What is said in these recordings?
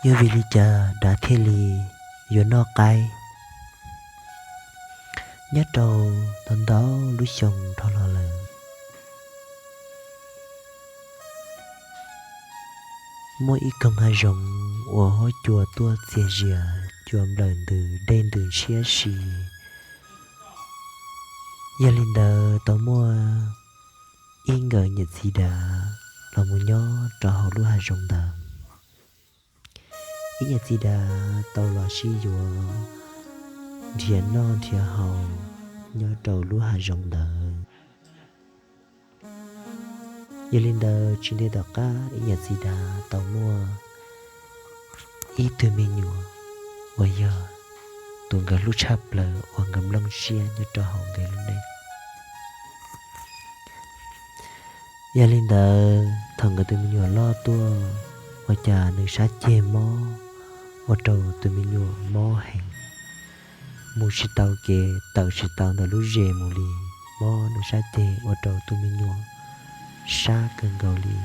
Yog vim li cas dav thiaj li yuav noj qaib? Nyob rau ntau ntau lub xyoo dhau los lawm, muaj ib koog hav zoov uas huab cua tuaj txias zias, cua nplawm ntws dej ntws ntshiab si. Yog li ntawd tau muaj ib nkawm niam txiv dav los mus nyob rau hauv lub hav zoov ntawd. Ib niam txiv dav tau los sib yuav nrhiav noj nrhiav haus nyob rau lub hav zoov ntawd. Yog li ntawd tsis ntev tom qab ib niam txiv dav tau muaj ib tug me nyuam uas yog tus nkawd hlub tshaj plaws uas nkawd nplooj siab nyob rau hauv nkawd lub neej. Yog li ntawd thaum nkawd tus me nyuam loj tuaj, ua cas nws sab ceg mob, ua rau tus me nyuam mob heev, mus tsis tau kev, tawm tsis tau ntawm lub zes mus li. Mob nws sab ceg ua rau tus me nyuam sab kawg nkaus li,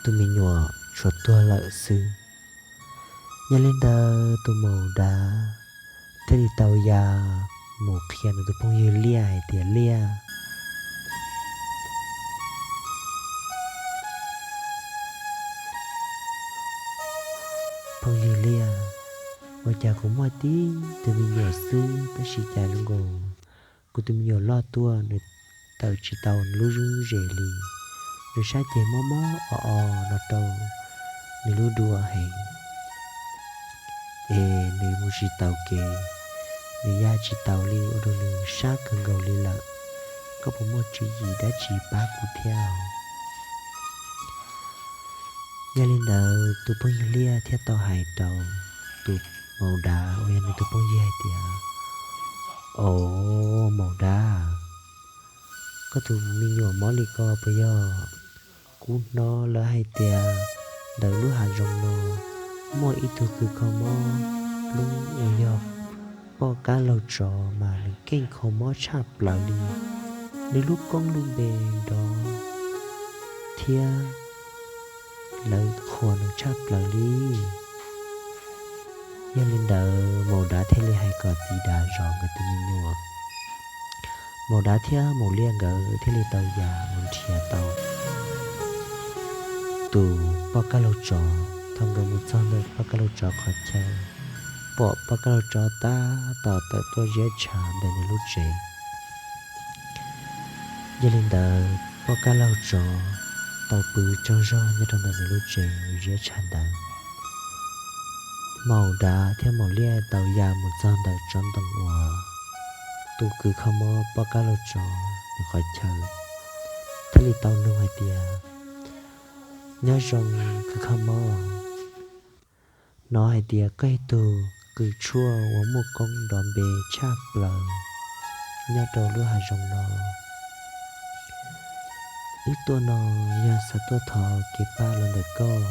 tus me nyuam tshuav tuag lawm xwb. Yog li ntawd tus maum dav thiaj li tau ya mus qhia nws tus phooj ywg liaj hais tias, Liaj, phooj ywg liaj, ua cas kuv muaj tib tug me nyuam xwb tab sis cas zoo nkaus kuv tus me nyuam loj tuaj nws tawm tsis tau nws lub zes li. Nws sab ceg mob mob o o no rau nws lub dua heev, es nws mus tsis tau kev, nws ya tsis taus li, ua rau nws sab kawg nkaus li lawm. Koj puas muaj tswv yim dab tsi pab kuv thiab? Yog li ntawd tus phooj ywg liaj thiaj tau hais rau tus maum dav uas yog nws tus phooj ywg hais tias, Os, maum dav, koj tus me nyuam mob li ko puas yog? Kuv hnov lawv hais tias ntawm lub hav zoov no muaj ib tug kws kho mob lub uas yog poj kab laug tsov mas nws keej kho mob tshaj plaws li. Nws lub koob lub npe nrov thiab lawv qhuas nws tshaj plaws li. Yog li ntawd maum dav thiaj li hais kom txiv dav zov nkawd tus me nyuam. Maum dav thiab maum liaj nkawd thiaj li tau ya mus nrhiav tau tus poj kab laug tsov. Thaum nkawd mus txog ntawm poj kab laug tsov qhov chaw, pom poj kab laug tsov tab tom tawm tuaj ziab tshav ntawm nws lub tsev. Yog li ntawd poj kab laug tsov tau pw tsaug zog nyob rau ntawm nws lub tsev ziab tshav ntawd. Maum dav thiab maum liaj tau ya mus txog ntawm tsob ntoo uas tus kws kho mob poj kab laug tsov nws qhov chaw, thiaj li tau nug hais tias, Nyob zoo kws kho mob, hnov hais tias koj yog tug kws tshuaj uas muaj koob nrov npe tshaj plaws nyob rau lub hav zoov no. Wb tuaj no yog xav tuaj thov kev pab los ntawm koj.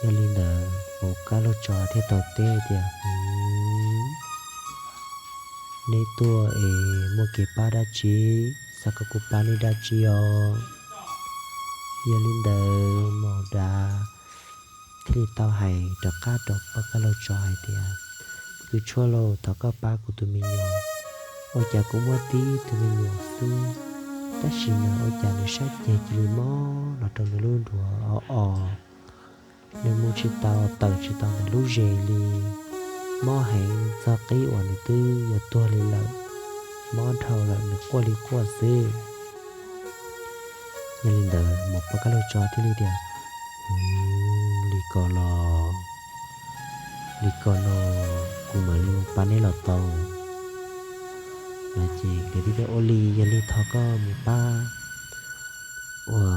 Yog li ntawd maum kab laug tsov thiaj tau teb tias, Neb tuaj es muaj kev pab dab tsi? Xav kom kuv pab neb dab tsi os? Yog li ntawd maum dav thiaj li tau hais rov qab rau poj kab laug tsov hais tias, Kws tshuaj lauj, thov koj pab kuv tus me nyuam. Ua cas kuv muaj tib tug me nyuam xwb, tab sis mas ua cas nws sab ceg cia li mob los rau nws lub duav o o. Nws mus tsis tau tawm tsis tau ntawm lub zes li, mob heev txog qib uas nws twb yuav tuag li lawm, mob dhau lawm nws quaj li quaj xwb. Yog li ntawd maum poj kab laug tsov thiaj li tias, Li ko los, li ko no kuv mam li mus pab neb los tau. No ces nkawd thiaj tias, Ua li, yog li thov koj mus pab ua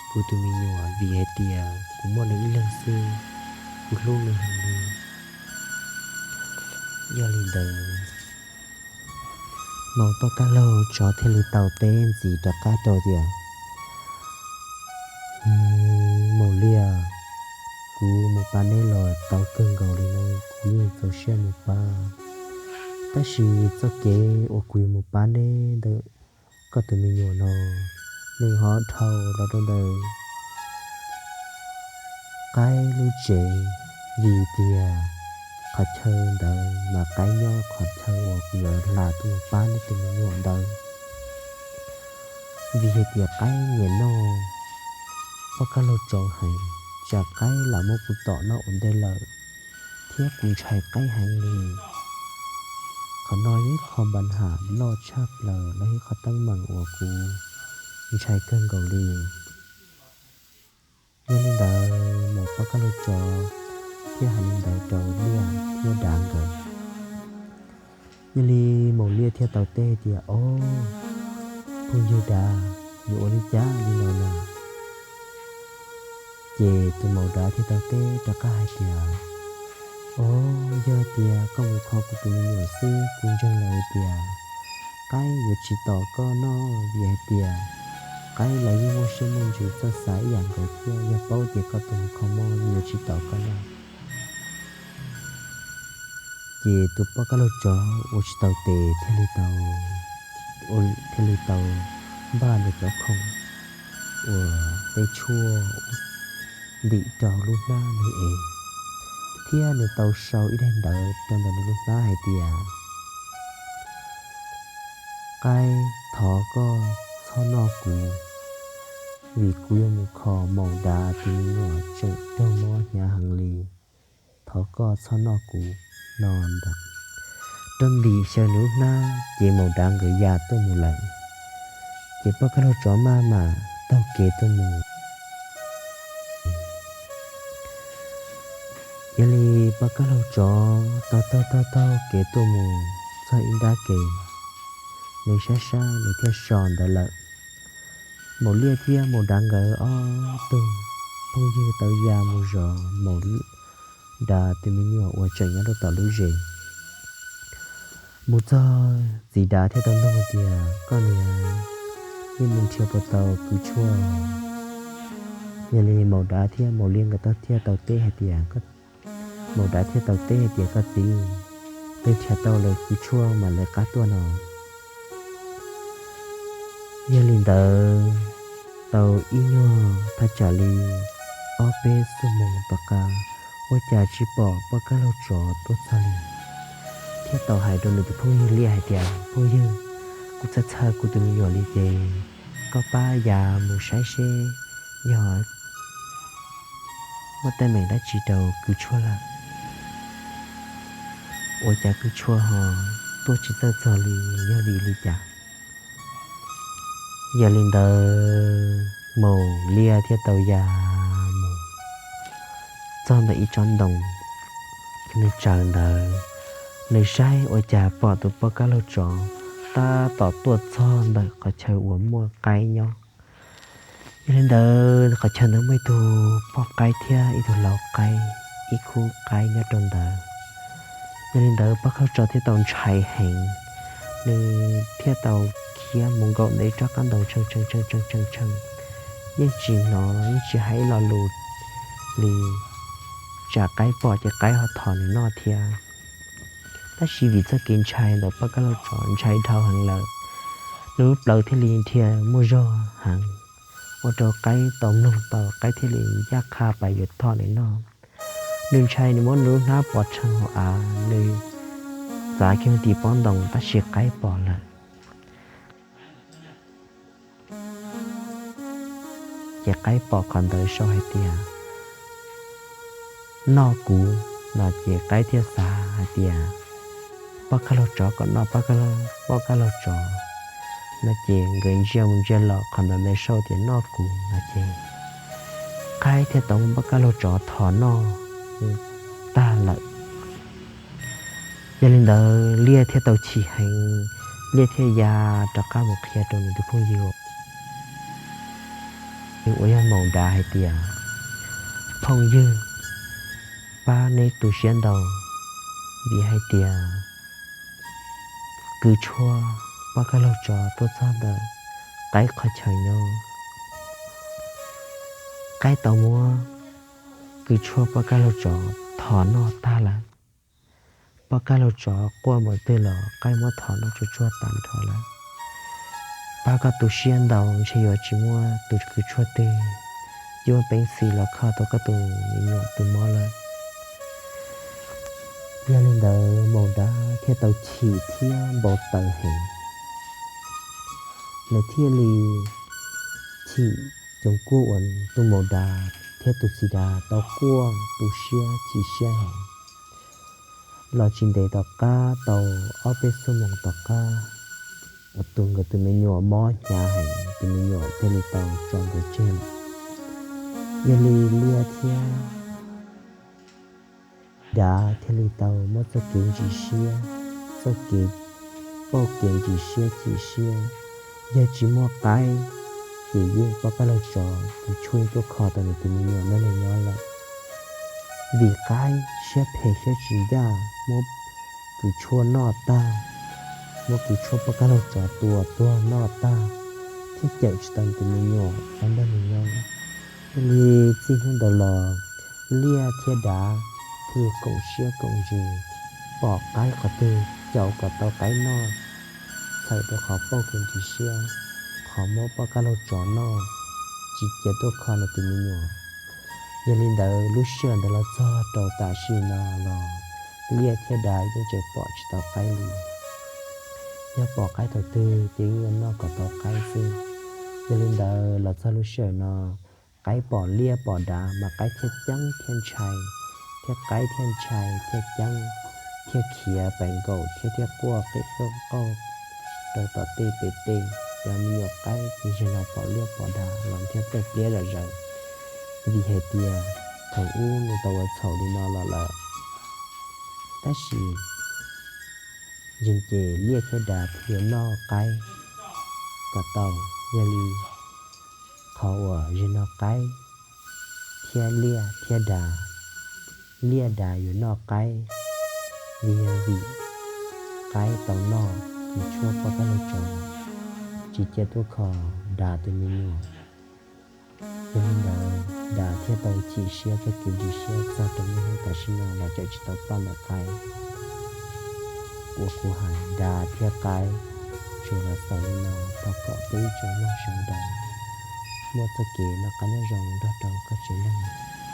kuv tus me nyuam, vim hais tias kuv muaj nws ib leeg xwb, kuv hlub nws heev li. Yog li ntawd maum poj kab laug tsov thiaj li tau teb ntxiv rov qab rau tias, Maum liaj, kuv mus pab neb los tau kawg nkaus li no, kuv yeej txaus siab mus pab. Tab sis txoj kev uas kuv yuav mus pab neb ntawm koj tus me nyuam no, nws ho dhau los rau ntawm qaib lub tsev, vim tias qhov chaw ntawd mas qaib nyob qhov chaw uas kuv yuav hla tuaj pab neb tus me nyuam ntawd. Vim hais tias qaib nyiam noj poj kab laug tsov heev, tsam qaib lam muab kuv tom noj ua ntej lawm, thiab kuv ntshai qaib heev li. Qhov no yog ib qho npa nham loj tshaj plaws los yog ib qho teeb meem uas kuv ntshai kawg nkaus li. Yog li ntawd mas poj kab laug tsov thiaj hais li ntawd rau liaj thiab dav nkawd. Yog li maum liaj thiaj tau teb tias, Ob, phooj ywg dav, yuav ua li cas li no na? Ces tus maum dav thiaj tau teb rov qab hais tias, Ob, yog tias koj mus kho kuv tus me nyuam xwb, kuv ntseeg lawm hais tias qaib yuav tsis tom koj noj, vim hais tias qaib los yeej muaj siab muaj ntsws txawj xav ib yam nkaus thiab, yog paub tias koj tus mus kho mob yuav tsis tom koj noj. Ces tus poj kab laug tsov ua tsis tau tes thiaj li tau, thiaj li tau npaj nws cov khoom uas tej tshuaj ntim rau lub hnab nws es, thiab nws tau sau ib daim ntawv rau ntawm nws lub hnab hais tias, Qaib, thov koj txhob noj kuv, vim kuv yuav mus kho maum dav tus me nyuam tseem raug mob hnyav heev li. Thov koj txhob noj kuv, no ntag. Rau ntim xyaw nws lub hnab ces maum dav nkawd ya tuaj mus lawm. Ces poj kab laug tsov maj mam taug kev tuaj mus. Yog li poj kab laug tsov taug taug taug taug kev tuaj mus txog ib nrab ke, nws saib saib nws thiaj so ntawd lawm. Maum liaj thiab maum dav nkawd ob tug phooj ywg tau ya mus zov maum dav tus me nyuam uas tseem nyob rau tom lub zes. Mus txog txiv dav thiaj tau nug tias, Koj niam, nej mus nrhiav puas tau kws tshuaj? Yog li maum dav thiab maum liaj nkawd tau thiaj tau teb hais tias, maum dav thiaj tau teb hais tias, Koj txiv, twb nrhiav tau lawm kws tshuaj mam li qab tuaj no. Yog li ntawd, tau ib nyuag thaj tsam li ob peb xuab moos tom qab, ua cas tsis pom poj kab laug tsov tuaj txog li, thiab tau hais rau nws tus phooj ywg liaj hais tias, Phooj ywg, kuv txhawj txhawj kuv tus me nyuam li ces koj pab ya mus saib seb yog muaj teeb meem dab tsi rau kws tshuaj lawm. Ua cas kws tshuaj ho tuaj tsis txawj txog li, yog vim li cas? Yog li ntawd, maum liaj thiaj tau ya mus txog ntawm ib tsob ntoo. Nws tsaws ntawd, nws saib ua cas pom tus poj kab laug tsov tab tom tuaj txog ntawm qhov chaw uas muaj qaib nyob. Yog li ntawd, qhov chaw ntawd muaj ib tug poj qaib thiab ib tug lau qaib, ib khub qaib nyob rau ntawd. Yog li ntawd, poj kab laug tsov thiaj tau ntshai heev, nws thiaj tau khiav mus nkaum ntawm ib tsob qab ntoo tshee tshee tshee tshee tshee, yeej tsis hnov yeej tsis hais ib lo lus li, tsam qaib pom ces qaib ho thov nws noj thiab. Tab sis vim txoj kev ntshai ntawm poj kab laug tsov ntshai dhau heev lawm, nws lub plawv thiaj li dhia muaj zog heev, ua rau qaib tau mloog tau, qaib thiaj li ncaj qha pas yuav thov nws noj. Nws ntshai nws muab nws lub hnab pov rhees hauv av, nws txav kiag tim pob ntoo tab sis qaib pom lawm. Ces qaib pom qhov ntawd sau hais tias, Noj kuv, no ces qaib thiaj xav hais tias, Poj kab laug tsov kom noj poj kab laug tsov, no ces nkawd ntsia mus ntsia los qhov ntawd ntawd sau tias, Noj kuv, no ces qaib thiaj tau muab poj kab laug tsov thov noj tag lawm. Yog li ntawd, liaj thiaj tau chim heev, liaj thiaj ya rov qab mus qhia rau nws tus phooj ywg uas yog maum dav hais tias, Phooj ywg, pab neb tu siab ntau, vim hais tias kws tshuaj poj kab laug tsov tuaj txog ntawm qaib qhov chaw nyob. Qaib tau muab kws tshuaj poj kab laug tsov thov noj tag lawm. Poj kab laug tsov quaj mus twg los qaib muab thov noj tsuag tsuag tag nrho lawm. Pab koj tu siab ntau, ntshe yuav tsis muaj tus kws tshuaj twg cuab peev xwm los kho tau koj tus me nyuam tus mob lawm. Yog li ntawd Maum Dav thiaj tau chim thiab npau taws heev. Nws thiaj li chim coos kuaj uas tus Maum Dav thiab tus Txiv Dav tau kuaj tu siab chim siab heev. Los tsis ntev tom qab tau ob peb xuab moos tom qab, tus nkawd tus me nyuam mob hnyav heev, tus me nyuam thiaj li tau tso nkawd tseg lawm. Yog li Liaj thiab Dav thiaj li tau muab txoj kev ntsis siab, txoj kev pauj kev ntsis siab chim siab, yog tsis muaj qaib ces yeej poj qab laug tsov kws tshuaj tuaj kho tau nws tus me nyuam nrog nws nyob lawm. Vim qaib siab phem siab tsis ncaj, muab kws tshuaj noj tag, muab kws tshuaj poj qab laug tsov tua tuag noj tag, thiaj cawm tsis tau nws tus me nyuam los nrog nws nyob. Yog li txij hnub ntawd los Liaj thiab Dav thiaj li koom siab koom ntsws, pom qaib qhov twg caum kom tau qaib noj, txhawm rau qhov pauj kev ntsis siab, qhov muab poj qab laug tsov noj, tsis cia tuaj kho nws tus me nyuam. Yog li ntawd lub sij hawm ntawd los txog rau tam sim no los Liaj thiab Dav yeej tseem pom tsis tau qaib li. Yog pom qaib thaum twg ces yeej yuav noj kom tau qaib xwb. Yog li ntawd los txog lub sij hawm no, qaib pom Liaj pom Dav mas qaib thiaj ceeb thiaj ntshai, thiab qaib thiaj ntshai thiaj ceeb, thiaj khiav pem nkaum thiab thiaj quaj qij qauj qauj rau tom tej pem tej. Cov me nyuam qaib ces zaum no pom Liaj pom Dav los thiaj txawj pliab zom zaws, vim hais tias thaum ub nws tau ua txhaum li no los lawm. Tab sis yeej ces Liaj thiab Dav thiaj yuav noj qaib kom tau. Yog li qhov uas zaum no qaib thiab Liaj thiab Dav, Liaj Dav yuav noj qaib, vim yog vim qaib tau noj kws tshuaj poj qab laug tsov, tsis cia tuaj kho Dav tus me nyuam. Yog li ntawd Dav thiaj tau chim siab txoj kev ntsis siab txog rau niaj hnub tam sim no los cawm tsis tau poj ntawm qaib. Uas kuv hais Dav thiab qaib tsuas los xaus li no, thov kom peb tsoom mloog sawv daws muaj txoj kev noj qab nyob zoo nrog rau koj tsev neeg.